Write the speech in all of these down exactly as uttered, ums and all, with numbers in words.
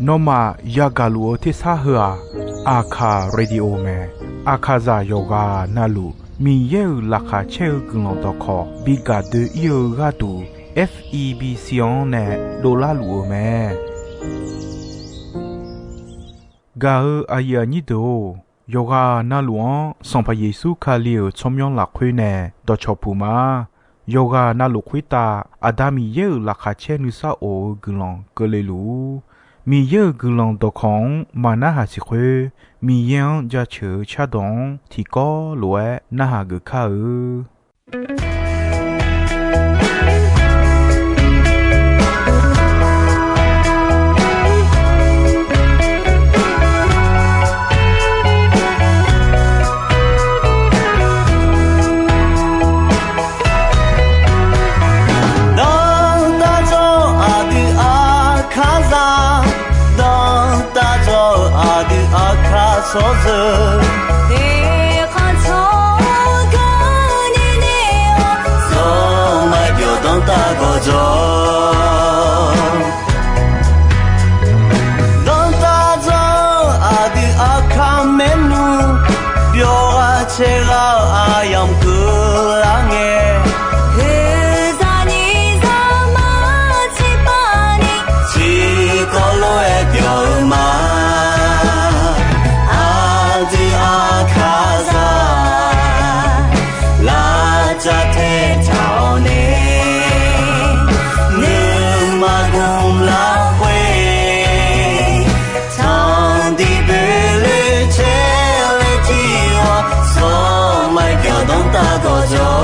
Nawmaf yagaq luf-eu tersar heu-aq, Aqkaq Radio mae. Aqkaqzaq yawqghaq navluf Miqyaer-euq laqkhaq caer-eu guiqlanq dawqkawq bi gaq doe-ir-eu gharduq, F E B C-anr nae dovlar luf-eu mae. Gaq-eu aqyuif aqnyir deuq-or, yawqghaq navluf-anr Sanqpaq Yeqsur Kali-euq tsawrmyanr lafkhoer nae dawqcawq puq ma. Yawqghaq navluf khoertav Aqda Miqyaer-euq laqkhaq caer nuisar of-eu guiqlanq keuvle luf-ur. Miqyaer-euq guiqlanq dawqkawq-anr maqnarhaq siq khoer, Miqyaer-anr jaceuq-eu cardawq-anr tiqkawv lof-aer narhaq geuf kar-eu. Dawqtawvluf aqdui Aqkaqzaq, dawqtawvluf aqdui Aqkaq tsawrjeuq, eqkhanq tsawrganq ni nae-awr, zawqmar byawq danrtav gawqjawq. Dawqtawvluf aqdui Aqkaq maernmr, byawq ghaq caer ghaq-eu aqyamq keuvlar ngae, oeqzaq nyiq zaqmar tiqpavni, tiqkawv lof-aer byawq-eu ma. Aqdui Aqkaqzaq, lavcav taetaq-awr nae, nuima gmq lafkhoer, tanqdiq boeqloe caerlaer jir-awr, zawqmar byawq danrtav gawqjawq.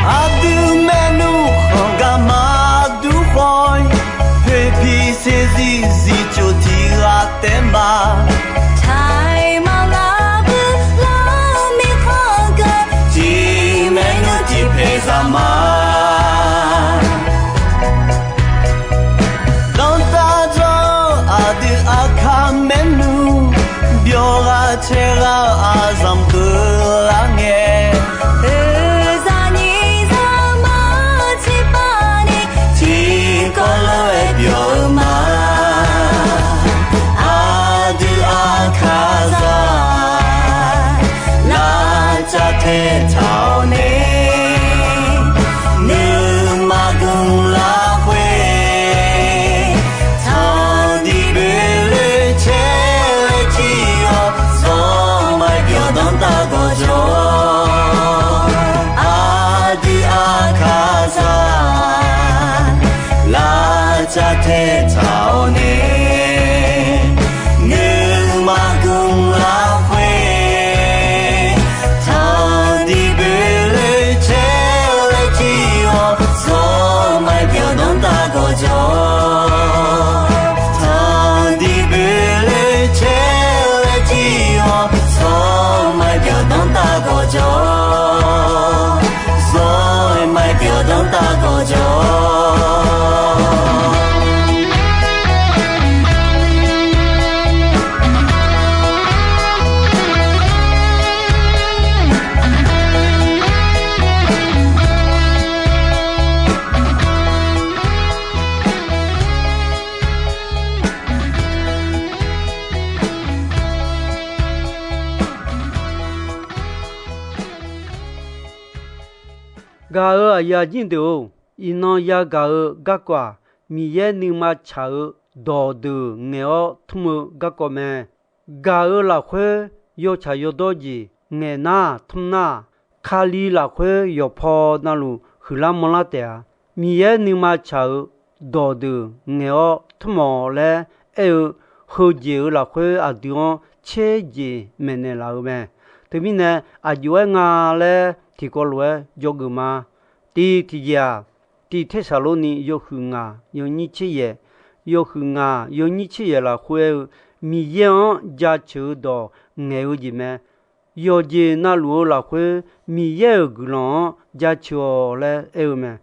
Aqdui maernmr khanq gar maqdur khawf-ir, poeqpiq saeqzir zifcoq tiq ghaq taef ma. Taiq maqlar bui lar mirkhanq geur, tiq maernmr tiq paeq zaq ma. Dawqtawvluf aqdui Aqkaq maernmr, byawq ghaq caer ghaq-eu aqzanq keuvlar ngae, oeqzaq nyiq zaqmar tiqpavni, tiqkawv lof-aer byawq-eu ma. Aqdui Aqkaqzaq, lavcav taetaq-awr nae, nuima gmq lafkhoer, tanqdiq boeqloe caerlaer jir-awr, zawqmar byawq danrtav gawqjawq. Aqdui Aqkaqzaq, lavcav taetaq-awr nae, nuima gmq lafkhoer, tanqdiq boeqloe caerlaer jir-awr, zawqmar byawq danrtav gawqjawq. Tanqdiq boeqloe caerlaer jir-awr, zawqmar byawq danrtav gawqjawq. Zawqmar byawq danrtav gawqjawq. Gaq-euq aqyuif aqnyir deuq-or, iqnan yagaq-eu garkawv-aq, Miqyaer nuima tsaq-eu dawqdeuq ngaeq-awr tmr-eu garkawv mae. Gaq-euq lafkhoer yawtsaq yawdawr jeq ngaeq nar tmr nar, Kali lafkhoer yawqpaw navluf huiqlar manrlar taef-a. Miqyaer nuima tsaq-euq dawqdeuq ngaeq-awr tmr-awq laer aer-eu, heujeq-euq lafkhoer aqdui-anr tser jeq maeqnaeq laf-eu mae. Teumirnae, aqjox-aer nga laer tiqkawv lof-aer dzawgeuf ma. Iq tiqjeq-aq, Tiq Tersaqlorni yawhuiq ngaq yawnyir tser yaeq, yawhuiq ngaq yawnyir tser yaeq lafkhoer aer-eu, Miqyaer-anr jaceuq-eu dawq ngaeq-eu jeq mae. Yawqjeq navluf-eu lafkhoer Miqyaer-euq guiqlanq-anr jaceuq-awq laer aer-eu mae.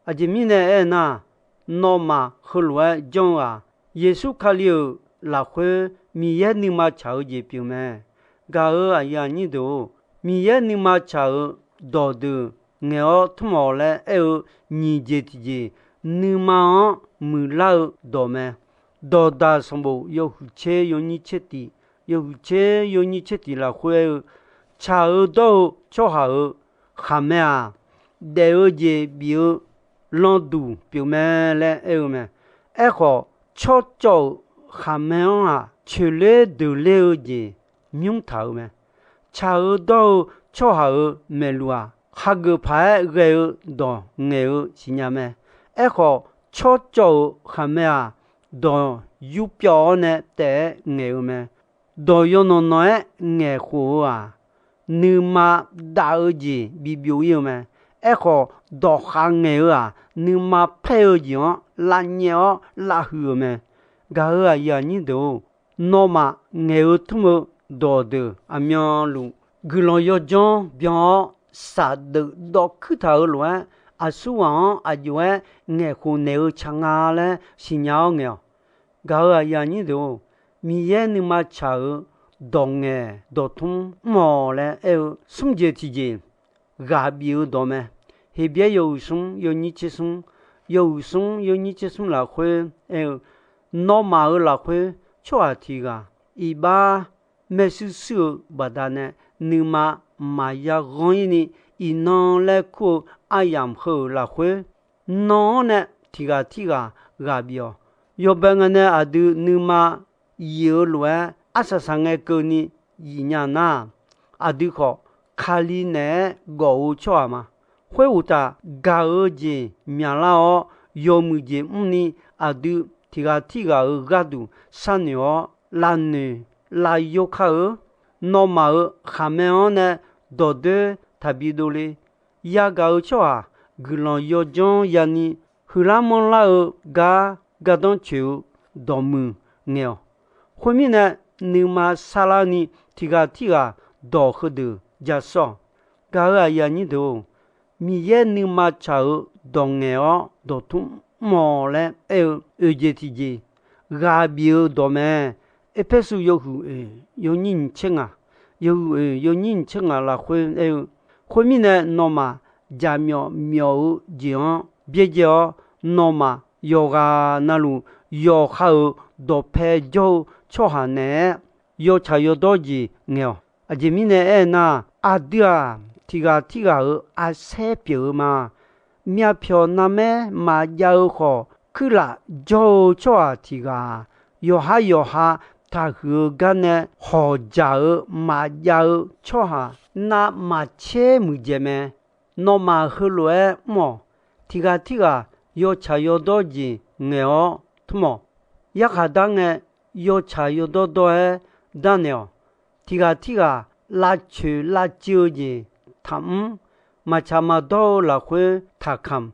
Aqjeq mirnae aernar, nawmaf heulof-aer-aq, Yeqsur Kali-euq lafkhoer Miqyaer nuima tsaq-eu jeq pyeuf mae. Gaq-euq aqyuif aqnyir deuq-or, Miqyaer nuima tsaq-euq dawqdeuq ngaeq-awr tmr-awq laer aer-eu nyiq jeq tiqjeq, nuima-anr muiqlar-eu dawq mae. Dawqdaq sanqbof yawhuiq tser yawnyir tser tiq, yawhuiq tser yawnyir tser tiq lafkhoer aer-eu, Tsaq-eu dawr-eu tsawrhaq-euq khaqmae-aq, daef-eu jeq bif-eu landuq pyeuf mae laer aer-eu mae. Aerkhawf, tsawrcawv-euq khaqmae-anr-aq, coeqler deuqler-eu jeq nymr taq-euq mae. Tsaq-eu dawr-eu tsawrhaq-euq maeqluq-aq, hageuf paq-aer ghae-eu dawq ngaeq-eu siqnya mae. Aerkhawf, tsawrcawv-euq khaqmae-aq, dawq yurpyawv-awr nae taef-aer ngaeq-eu mae. Dawq yawnanq nanq-aer ngaeqkhof-eu-aq, nuima dav-eu jeq bibyov ir-eu mae. Aerkhawf, dawqkhav ngaeq-eu-aq, nuima paer-eu jeq-anr lavnyaef-awr lavhuiq-euq mae. Gaq-euq aqyuif aqnyir deuq-or, nawmaf ngaeq-eu tmr-eu dawqdeuq aqmyanluf guiqlanq yawdzanr byan-awr, saqdeuf dawv kuirtaq-euq lof-aer, aqsurghaq-anr aq jov-aer ngaeqkhof naeq-eu tsaq nga laer siqnya-awr ngaeq-awq. Gaq-euq aqyuif aqnyir deuq-or, Miqyaer nuima tsaq-euq dawq ngaeq dawqtmr mr-awq laer aer-eu smr jeq tiqjeq, ghaq bif-eu dawq mae. Heqbyaer yawhuiq smr yawnyir tser smr, yawhuiq smr yawnyir tser smr lafkhoer aer-eu, Nawmaf-euq lafkhoer tsawrhaq tiq ghaq iqbax maershuir shuir-eu baqdanae, nuima maqya ghanr ir ni, iqnan laer kur-eu aryamq heu-euq lafkhoer, nan-anr nae tiq ghaq tirghaq ghaq bif-awq. Yawbae ngae nae aqdui nuima yif-eu lof-aer arsaq saq ngae keuvni yif nya nar, aqdui khawf Kali naeq-aer gawf-eu tsawrhaq ma. Khoeruqtaf, gaq-eu jeq myaqlar-awr, yawmuiq jeq mrni, aqdui tiq ghaq tirghaq-euq gharduq sharnoeq-awr lavnoeq lavyo kar-eu. Nawmaf-euq khaqmae-anr nae dawqdoer taqbi dovle. Yagaq-eu tsawrhaq guiqlanq yawdzanr yani, huiqlar manrlar-eu gar gardanr coeq-eu dawqmuiq ngaeq-awq. Khoermirnae, nuima sarlar ni tiq ghaq tirghaq dawq heudeuq ja sawr-awq. Gaq-euq aqyuif aqnyir deuq-or, Miqyaer nuima tsaq-euq dawq ngaeq-awr dawqtmr mr-awq laer aer-eu oeq jeq tiqjeq, ghaq bif-eu dawq mae. Erpersu yawhuiq oeq yawnyir nyiq tser ngaq, yawhuiq oeq yawnyir nyiq tser ngaq lafkhoer aer-eu, Khoermirnae, nawmaf jaqmyawf myawf-eu jeq-anr byaerdzae-awr, nawmaf yawqghaq navluf yawqha-euq dawqpae jawr-eu tsawrhaq naeq-aer yawtsaq yawdawr jeq ngaeq-awq. Aqjeq mirnae aernar, aqdui-aq, tiq ghaq tirghaq-euq arsaer pyeuf-eu ma. Myavpyawq narmaer maqjav-eu khawf, kuirlaf jawr-eu tsawrhaq tiq ghaq-aq, yawqha yawqha taqhuiq-eu gar nae hawq dzaq-eu maqjav-eu tsawrhaq navmaqtser muiqdzaeq mae. Nawmaf heulof-aer mr-awq. Tiq ghaq tirghaq yawtsaq yawdawr jeq ngaeq-awr tmr-awq. Yarkhaq dar ngae, yawtsaq yawdawr dawr-aer darnaeq-awq. Tiq ghaq tirghaq lavcoeq lavciv-eu jeq taqmr. Maqtsaq maqdawr-eu lafkhoer taqkamq.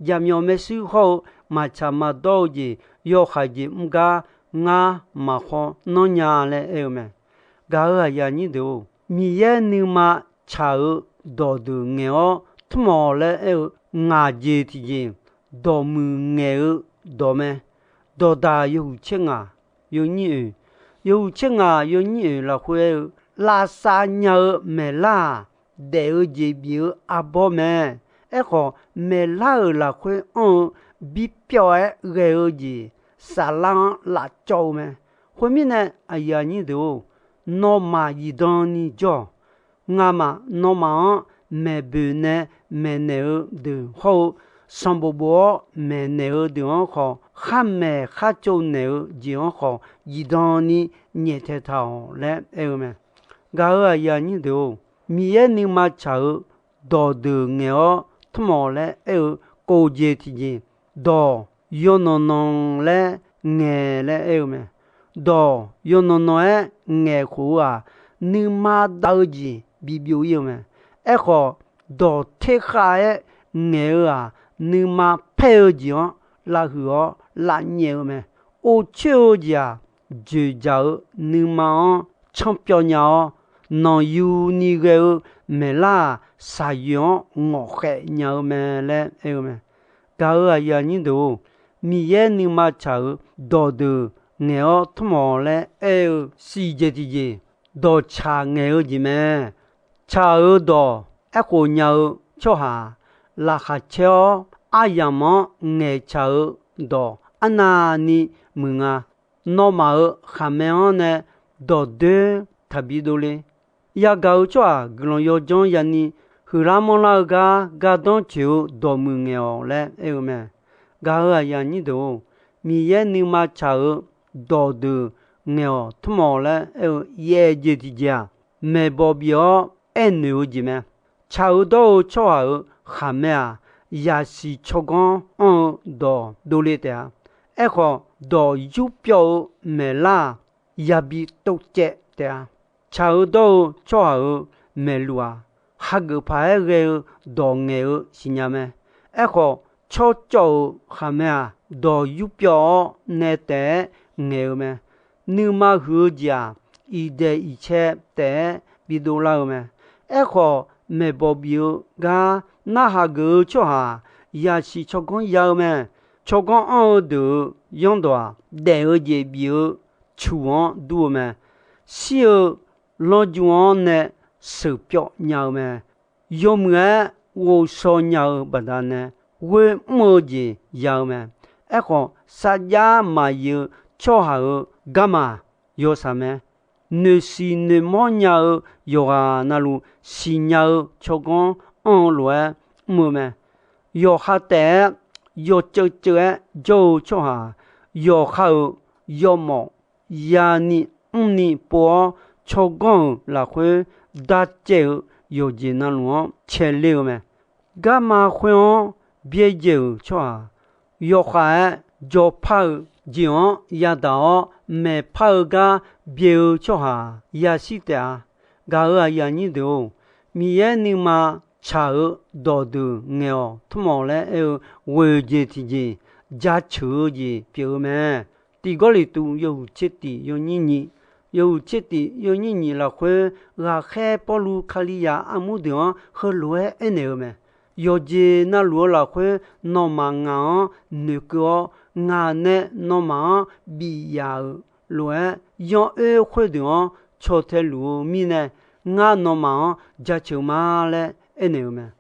Jaqmyawf maershuir hawr-eu maqtsaq maqdawr-eu jeq yawhaiq jeq mr gar ngar maqkhawr nanrnya laer aer-eu mae. Gaq-euq aqyuif aqnyir deuq-or, Miqyaer nuima tsaq-eu dawqdeuq ngaeq-awr tmr-awq laer aer-eu ngaq jeq tiqjeq, dawqmuiq ngaeq-eu dawq mae. Dawqdaq yawhuiq tser ngaq yawnyir oeq, yawhuiq tser ngaq yawnyir oeq lafkhoer aer-eu, lavsav nya-eu maeqlar-aq, daef-eu jeq bif-eu arbawr mae. Aerkhawf, maeqlar-euq lafkhoer anr-eu bipyawv-aer ghae-eu jeq, saflar-anr lavcawv-eu mae. Khoermirnae, aqyuif aqnyir deuq-or, nawmaf zifdan ni jawr-awq. Ngamaf nawmaf-anr maeqboeq nae maeqnaeq-eu deuq hawr-eu, sanqbof bof-awr maeqnaeq-eu deuq-anr khawf, khar maeq khar tsovnaeq-eu jeq-anr khawf, zifdan ni nyaeftaeq taq-awq laer aer-eu mae. Gaq-euq aqyuif aqnyir deuq-or, Miqyaer nuima tsaq-eu dawqdeuq ngaeq-awr tmr-awq laer aer-eu kof jeq tiqjeq, dawq yawnan nan laer ngaeq laer aer-eu mae. Dawq yawnan nan-aer ngaeq khof-eu-aq, nuima dav-eu jeq bibyov ir-eu mae. Aerkhawf, dawq terkhav-aer ngaeq-eu-aq, nuima paer-eu jeq-anr lavhuiq-awr lavnyaef-eu mae. Or coer-eu jeq-aq, dzoeqdzaq-eu nuima-anr canr pyawv nya-awr, nanqyuni ghae-eu maeqlar-aq, shaqyoeq-anr ngawqkhaef nya-eu mae laer aer-eu mae. Gaq-euq aqyuif aqnyir deuq-or, Miqyaer nuima tsaq-euq dawqdeuq ngaeq-awr tmr-awq laer aer-eu siqjeq tiqjeq, dawqtsaq ngaeq-eu jeq mae. Tsaq-euq dawq aerkhof nya-eu tsawrhaq, laqkhaq caer-awr aryamq-anr ngaeqtsaq-eu dawq arnavni muiq nga. Nawmaf-euq khaqmae-anr nae dawqdoer taqbi dovle. Yagaq-eu tsawrhaq guiqlanq yawdzanr yani huiqlar manrlar-eu gar gardanr tsoeq-eu dawqmuiq ngaeq-awq laer aer-eu mae. Gaq-euq aqyuif aqnyir deuq-or, Miqyaer nuima tsaq-euq dawqdeuq ngaeq-awq tmr-awq laer aer-eu yaev jeq tiqjeq-aq, maeqbawq bif-awr aernoeq-eu jeq mae. Tsaq-eu dawr-eu tsawrhaq-euq khaqmae-aq, yaqsiq tsawrganr anr-eu dawq dovle taef-a. Aerkhawf, dawq yurpyawv-eu maeqlar-aq, yabi tovcaev taef-a. Tsaq-eu dawr-eu tsawrhaq-euq maeqluq-aq, hageuf paq-aer ghae-eu dawq ngaeq-eu siqnya mae. Aerkhawf, tsawrcawv-euq khaqmae-aq, dawq yurpyawv-awr nae taef-aer ngaeq-eu mae. Nuima huiq-eu jeq-aq, iqdaeq iqcae taef-aer bidov lar-eu mae. Aerkhawf, maeqbawq bif-eu gar narhaq geuf-eu tsawrhaq-aq, yaqsiq tsawrganr ya-eu mae. Tsawrganr anr-eu deuq-euq yanrdawq-aq, daef-eu jeq bif-eu cuq-anr dur-eu mae. Shir-eu lanrju-anr nae sheuqpyawv nya-eu mae. Yawmuiq-aer ghovshaw nya-eu baqdanae, ghoer mr-eu jeq ya-eu mae. Aerkhawf, sarjax maqyif-eu tsawrhaq-euq garma yawshaq mae. Noeqsiq noeqmawr nya-eu yawqghaq navluf siqnya-eu tsawrganr anr-eu lof-aer mr-eu mae. Yawqha taef-aer yawceuv ceuv-aer jawr-eu tsawrhaq, yawqha-euq yawmawf yani mrni pov-awr, tsawrganr-euq lafkhoer darcaev-eu yawqjeq navluf-anr caeler-eu mae. Garma khoer-anr byaerdzae-euq tsawrhaq, yawkhav-aer jawrpar-eu jeq-anr yadaq-awr maeqpar-eu gar byae-eu tsawrhaq yashir taef-a. Gaq-euq aqyuif aqnyir deuq-or, Miqyaer nuima tsaq-euq dawqdeuq ngaeq-awq tmr-awq laer aer-eu ghoeq jeq tiqjeq jaceuq-eu jeq pyeuf-eu mae. Tiq Gawrliqtu yawhuiq tser tiq yawnyir nyiq, yawhuiq tser tiq yawnyir nyiq lafkhoer, ghaqkhaer Pawrluv Kalizaq armur deuq-anr heulof-aer aernaeq-eu mae. Yawqjeq navluf-eu lafkhoer nawmaf ngaq-anr noeqkeuv-awr, ngaq nae nawmaf-anr bif yaf-euq lof-aer, yan oer khoerdeuq-anr caw tae luf-eu mirnae, ngar nawmaf-anr jaceuq ma laer aernaeq-eu mae.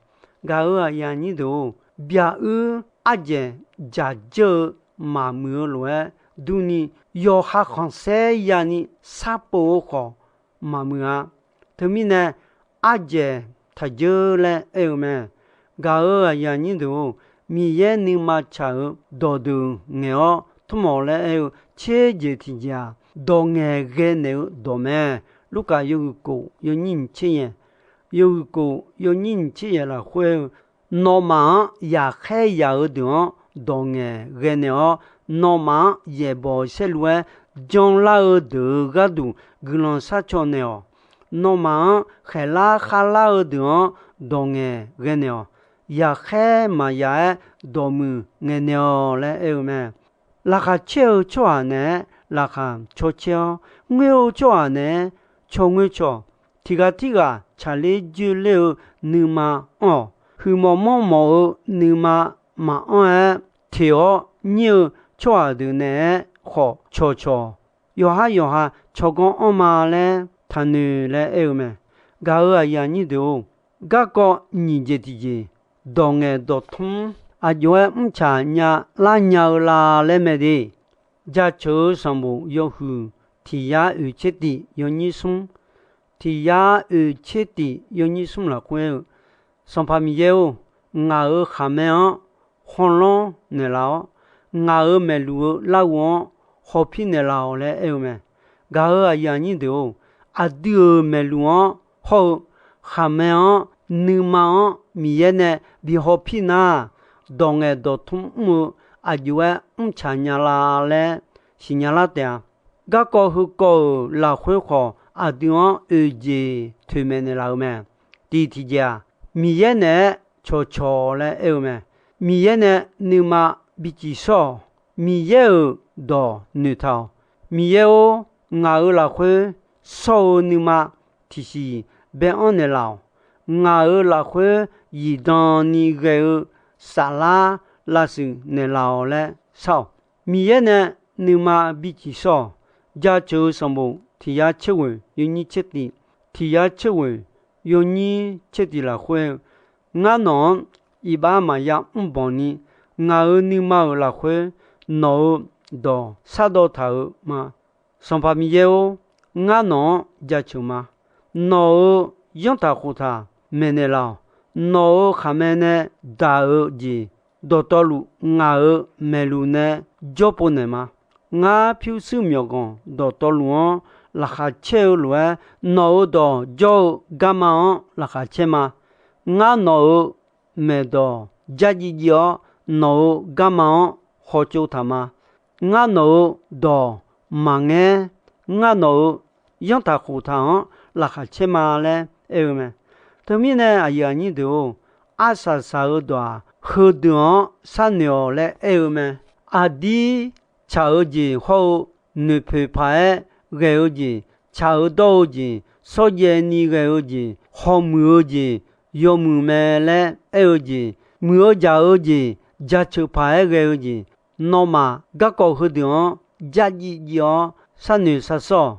Gaq-euq aqyuif aqnyir deuq-or, byaq uir ardzaeq dzaq dzeur-eu maqmuiq-eu lof-aer durni, yawqha khanqsaer yani sharpov-eu khawf maqmuiq-a. Teumirnae, ardzaeq taq dzeur laer aer-eu mae. Gaq-euq aqyuif aqnyir deuq-or, Miqyaer nuima tsaq-euq dawqdeuq ngaeq-awr tmr-awq laer aer-eu tser jeq tiqjeq-aq, dawq ngaeq ghae naeq-eu dawq mae. Lurkaf yawhuiq kof yawnyir nyiq tser yaeq, yawhuiq kof yawnyir nyiq tser yaeq lafkhoer-eu, nawmaf-anr yaqkhaer yaq-eu deuq-anr dawq ngaeq ghae naeq-awr, nawmaf-anr yaeqbawq saerlu-aer janlar-eu deuq-euq gharduq guiqlanq sharcaw naeq-awq. Nawmaf-anr khaeqlar kharlar-eu deuq-anr dawq ngaeq ghae naeq-awq. Yaqkhaer maqyaq-aer dawqmuiq ngaeq naeq-awq laer aer-eu mae. Laqkhaq caer-eu tsawrhaq naeq-aer laqkhaq caw caer-awr, ngoer-eu tsawrhaq naeq-aer caw ngoer caw. Tiq ghaq tirghaq tsaqler dzoerler-eu nuima anr-awq. Huiqmawf manrmawf-eu nuima maqanr-aer teq-awr nyir-eu tsawrhaq deuq naeq-aer khawf cawqcawq. Yawqhar yawqha tsawrganr anrma laer taqnoeq laer aer-eu mae. Gaq-euq aqyuif aqnyir deuq-or, garkawv nyiq jeq tiqjeq, dawq ngaeq dawq tmr aqjox-aer mrtsaq nyalar nya-eu la laer mae de. Jaceuq-eu sanqbof yawhuiq tiq yar oeq tser tiq yawnyir smr, tiq yar oeq tser tiq yawnyir smr lafkhoer-eu, Sanqpaq Miqyaer-or, ngaq-euq khaqmae-anr hawlanr naeqlaf-awr, ngaq-euq maeqluq-eu larghov-anr hawpir naeqlaf-awq laer aer-eu mae. Gaq-euq aqyuif aqnyir deuq-or, aqdui-euq maeqluq-anr hawr-eu khaqmae-anr nuima-anr Miqyaer nae bi hawpir nar, dawq ngaeq dawq tmr mr-eu aqjox-aer mrtsaq nya la laer siqnya lar taef-a. Garkawv heukawv-euq lafkhoer khawf, aqdui-anr oeq jeq toeqmaeq naeqlaf-eu mae. Tiq tiqjeq-aq, Miqyaer naeq-aer cawqcawq laer aer-eu mae. Miqyaer nae nuima biciq shawr-awq. Miqyaer-euq dawq noeqtaq-awq. Miqyaer-or, ngaq-euq lafkhoer shawr-eu nuima tiqsiq bae-anr naeqlaf-awq. Ngaq-euq lafkhoer zifdan ni ghae-eu saflar lavshuif naeqlaf-awq laer shar-awq. Miqyaer nae nuima biciq shawr-awq. Jaceuq-eu sanqbof tiq yar tser ghoeq yawnyir tser tiq, tiq yar tser ghoeq yawnyir tser tiq lafkhoer, ngar nawq-anr iqbax maqya mrbanq ni, ngaq-euq nuima-euq lafkhoer nawq-euq dawq shardawv taq-euq ma. Sanqpaq Miqyaer-or, ngar nawq-anr jaceuq ma. Nawq-euq yanrtaq khoftaq maeqnaeq laf-awq. Nawq-euq khaqmae nae daq-eu jeq dawqtawvluf ngaq-euq maeqluq nae jawr pov naeq ma. Ngar pyurshuir myawqganq dawqtawvluf-anr laqkhaq caer-eu lof-aer, nawq-euq dawq jawr-eu garma-anr laqkhaq caer ma. Ngar nawq-euq maeqdawq jar jiv jiv-awr, nawq-euq garma-anr hawtsov taq ma. Ngar nawq-euq dawq maqngaer. Ngar nawq-euq yanrtaq khoftaq-anr laqkhaq caer ma laer aer-eu mae. Teumirnae aqyuif aqnyir deuq-or, arsaq saq-eu dawq-aq, heudeuq-anr sharnoeq-awq laer aer-eu mae. Aqdir tsaq-eu jeq hawr-eu noeqpoeq paq-aer ghae-eu jeq, tsaq-eu dawr-eu jeq, shawrjaev ni ghae-eu jeq, hawmuiq-eu jeq, yawmuiq mae laer aer-eu jeq, muiq-eu jaq-eu jeq, jaceuq paq-aer ghae-eu jeq, nawmaf garkawv heudeuq-anr jar jiv jiv-awr sharnoeq shar sawr-awq.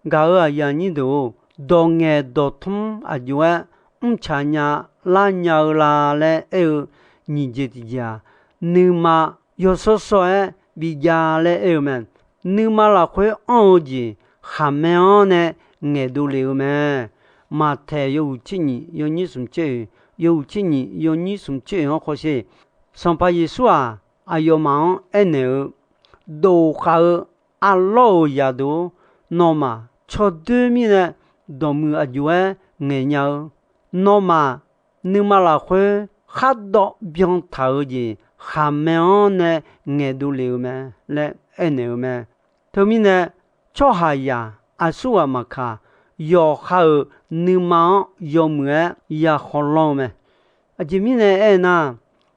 Gaq-euq aqyuif aqnyir deuq-or, dawq ngaeq dawq tmr aqjox-aer mrcaq nya lar nya-eu la laer aer-eu nyiq jeq tiqjeq-aq, nuima yawshawr shawr-aer bijav laer aer-eu mae. Nuima lafkhoer anr-eu jeq khaqmae-anr nae ngaeqdov lef-eu mae. Maqtaeq yawhuiq tser nyif yawnyir smq tser oeq, yawhuiq tser nyif yawnyir smq tser oeq-anr khawsher. Sanqpaq Yeqsur-aq, aqyawfmaf-anr aernaeq-eu, Dof khav-eu arlawr-euq zaqdeuq-or, nawmaf tsawrdoer mirnae dawqmuiq aqjox-aer ngaeq nya-eu, nawmaf nuima lafkhoer khardawv byan taq-eu jeq khaqmae-anr nae ngaeqdov lef-eu mae laer aernaeq-eu mae. Teumirnae, tsawrhaqzaq aqsurghaq maqkaq, yawqha-euq nuima-anr yawmuiq-aer ya khawlanr-eu mae. Aqjeq mirnae aernar,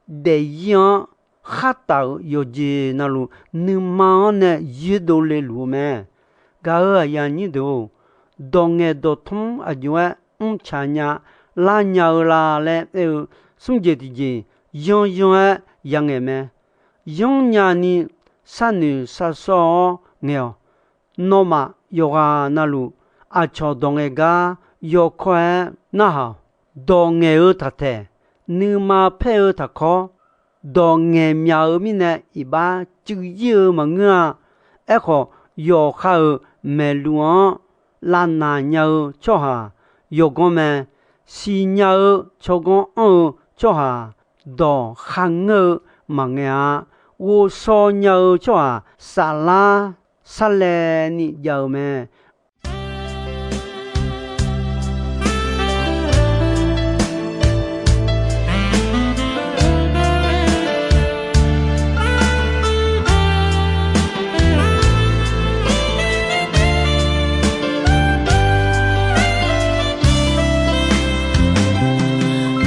daefzir-anr khar taf-euq yawqjeq navluf, nuima-anr nae yoerdov le luf-eu mae. Gaq-euq aqyuif aqnyir deuq-or, dawq ngaeq dawq tmr aqjox-aer mrcaq nya lar nya-eu la laer aer-eu smr jeq tiqjeq, yanryanr-aer yangaeq mae. Yanrnya ni sharnoeq shar sawr-awr ngaeq-awq. Nawmaf yawqghaq navluf, aqcawq dawq ngaeq gar yawkawr-aer narhaq-awq. Dawq ngaeq-eu taqtaeq, nuima paer-eu taqkawr, dawq ngaeq myaq-eu mirnae iqbax cuiv ir-eu maqngeur-a. Aerkhawf, yawqha-euq maeqluq-anr lavnaq nya-eu tsawrhaq yawganr mae. Siqnya-eu tsawrganr anr-eu tsawrhaq dawq kharngeur-eu maqngae-a. Ghovshaw nya-eu tsawrhaq saflar sarlaevni jav-eu mae.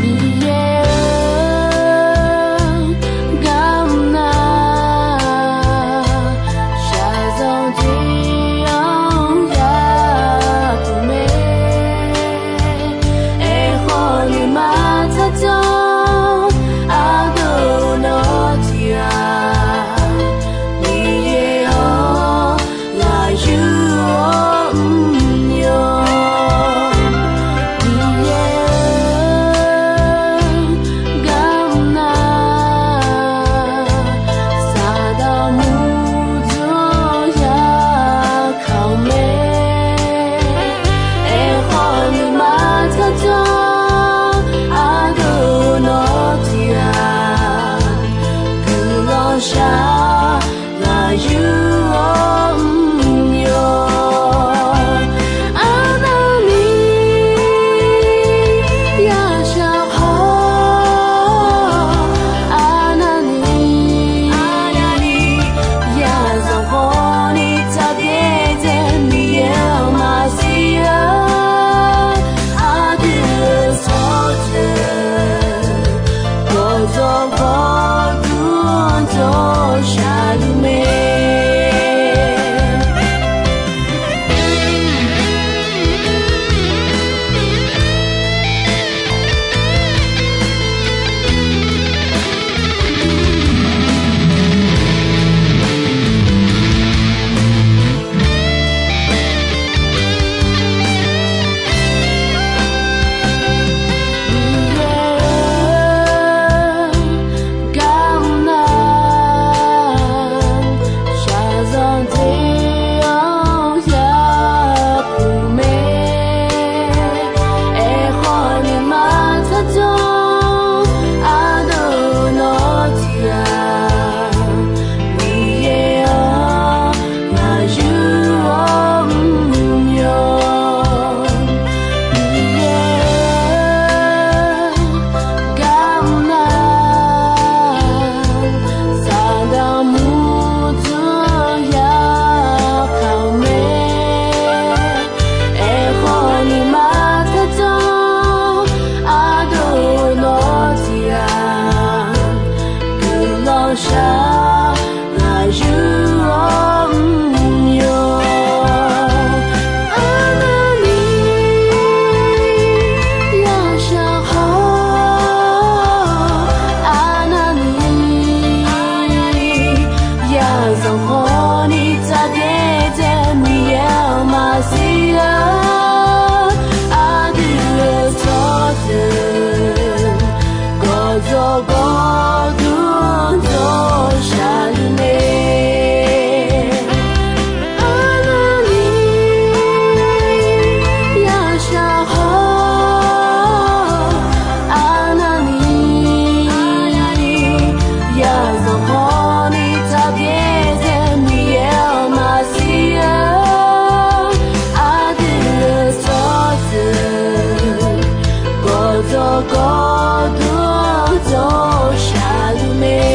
Miqyaer-eu, garma shaqzanq tiq-anr Dawqgawq dmr dawq shaqluf mae. Miqyaer-or, garmr nar, shaqzanq dzer-anr yapuq mae. Aerkhawf ni maqtaq jawr, ardeuv nawr tiq ghaq, Miqyaer-or, ngaq yur-awr mrnya. Miqyaer-or, garmr nar, Saqdaq murdzaq-anr yakhaq-eu mae. Aerkhawf ni maqtaq jawr, ardeuv nawr tiq ghaq, guiqlanq shar ngaq yur-awr mrnya. Arnavni yashaq khawf, arnavni yazanq khawf ni tsaqdzae dzae Miqyaer-anr maqsiq-a. Aqdui-euq tsawrjeuq gawqdzawq gawqdmr dawq shaqluf mae. Arnavni yashaq khawf, arnavni yazanq khawf ni tsaqdzae dzae Miqyaer-anr maqsiq-a. Aqdui-euq tsawrjeuq gawqdzawq gawqdmr dawq shaqluf mae.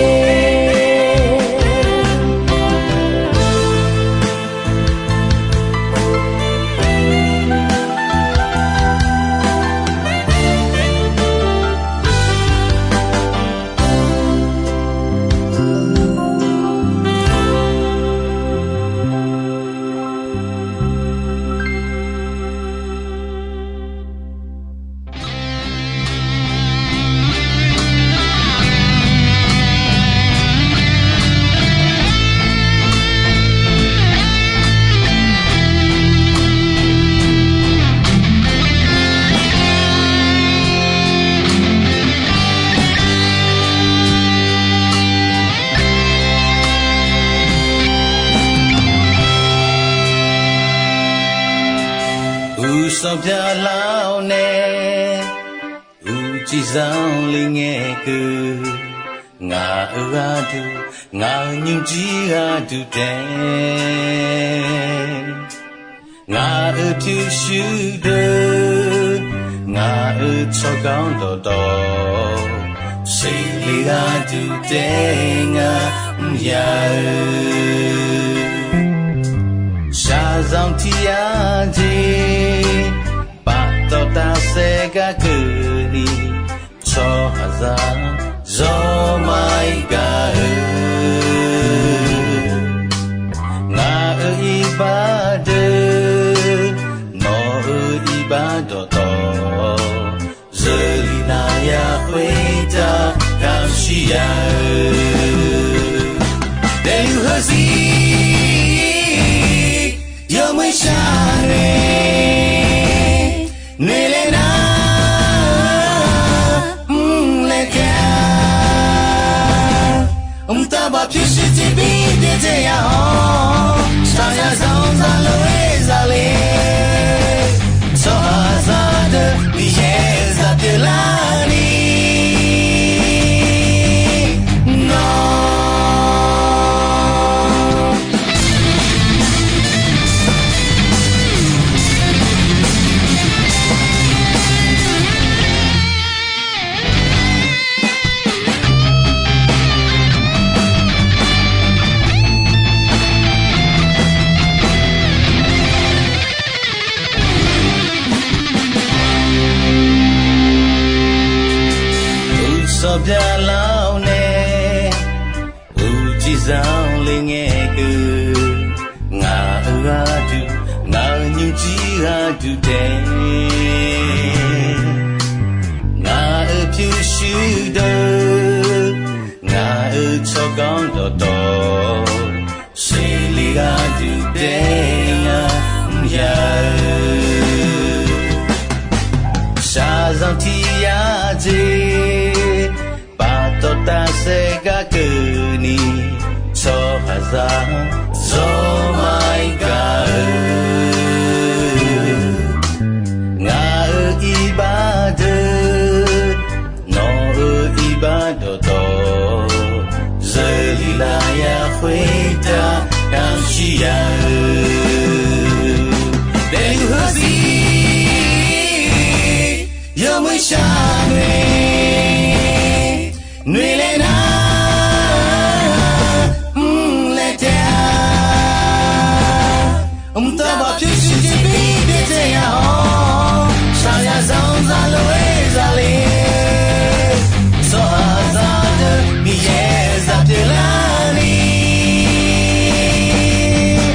Uqsawq byaqlar-awr nae, uqcif zanqler ngae keuv. Ngaq-euq gharduq, ngaq-euq nymrjir gharduq taef. Ngaq-euq pyurshuir deuq, ngaq-euq tsawrganr dawqtawv, seqle gharduq taef ngar mr ya-eu. Shaqzanq tiq yar jeq, paftawf tafsaer gar keuvni, tsawrhaqzaq zawr maqir gaq-eu. Ngaq-euq iqbax deuq, nawq-euq iqbax dawqtawv, zeurlif nav ya khoertav kamq shir ya-eu. Daefluf heuzir yawmuiq shar nae, noeqlaer nar mrlaer taef-a. Mqtav baq pyurshuir tiqbir daef dzae ya-awr, shaqzanq zanq zanq lof-aer zale. Tsawrhaqzaq deuq Miqyaer zaq pyeuflarni nawr Byalar-awr nae, uqcif zanq le ngae keuv. Ngaq-euq gharduq, ngaq-euq nymrjir gharduq taef. Ngaq-euq pyurshuir deuq, ngaq-euq tsawrganr dawqtawv, seqle gharduq taef-a mr ya-eu. Shaqzanq tiq yar jeq, paftawf tafsaef gar keuvni, tsawrhaqzaq zawr maqir gaq-eu. Ngaq-euq iqbax deuq, nawq-euq iqbax dawqtawv, zeurlif lar ya khoertav kamq shir ya-eu. Daefluf heuzir yawmuiq shaq noeq, noeq laer nar, mr laer taef-a. Mqtav baq pyurshuir jeq bir byaerdzae ya-awr, shaqzanq zanq zaqlof-aer zaqle, tsawrhaqzaq deuq Miqyaer zaq pyeuflarni.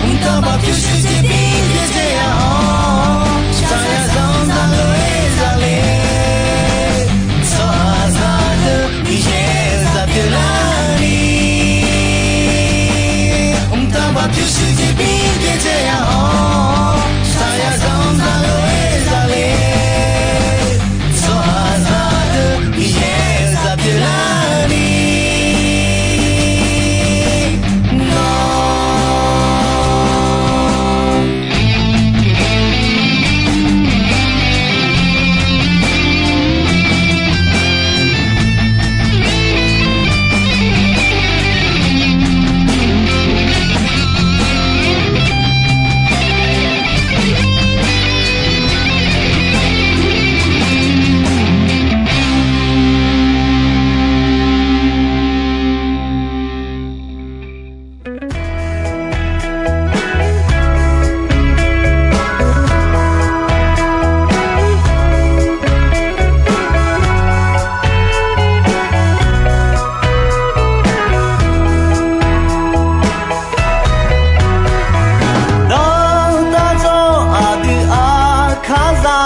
Mqtav baq pyurshuir jeq bir byaerdzae ya-awr, shaqzanq zaqlof-aer zaqle, tsawrhaqzaq deuq Miqyaer zaq pyeuflarni. Mqtav baq pyurshuir jeq bir byaerdzae ya-awr, shaqzanq zaqlof-aer zaqle, tsawrhaqzaq deuq Miqyaer zaq pyeuflarni. Nawr Danrtav dzawr aqdui aqkar za,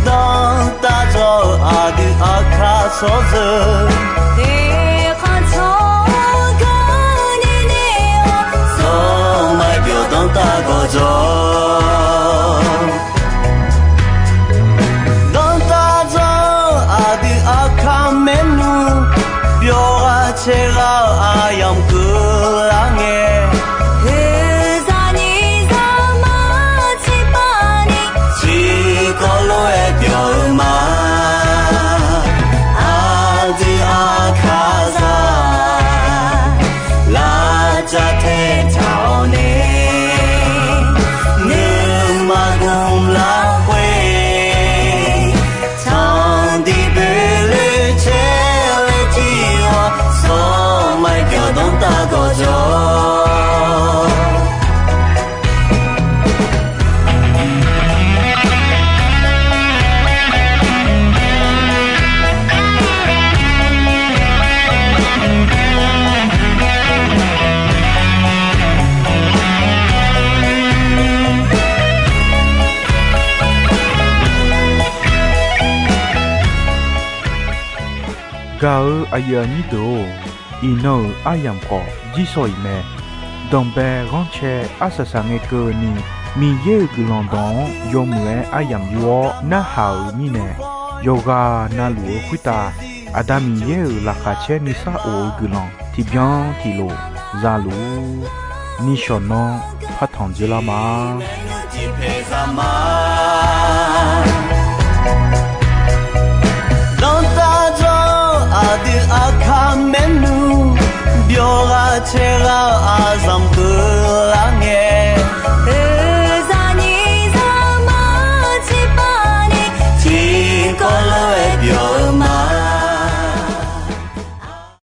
danrtav dzawr-eu aqdui aqkar shawr dzeur. Teqkhanq tsawrganr nae nae-awr, tsawrmaqbyawq danrtav gawqjawq. Danrtav dzawr-eu aqdui aqkar maernmr, byawq ghaq caev ghaq-eu aryamq keuvlar ngae, heuzaq nyiq zaq maqtser pavni, tiqkawv lof-aer byawq-eu ma. Aqdui aqkar za, lavcav taetaq-awr nae, nuima gmq lafkhoer, tanqdiq boeloe caerler tiq-awr, tsawrmaqbyawq danrtav gawqjawq. Gaq-eu aqyuif aqnyir deuq-or, iqnan-euq aryamq khawf jirsawq iq mae. Danqbae ghanrcae arsaq saq ngae keuvni, Miqyaer-euq guiqlanq dawq-anr yawmuiq-aer aryamq yur-awr narhaq-euq mirnae, yawqghaq navluf-eu khoertav Aqda Miqyaer-euq laqkhaq caer nuisar of-eu guiqlanq tiqbyan tiqlof za luf-ur. Nishawq nanr partanq dzeurlar ma.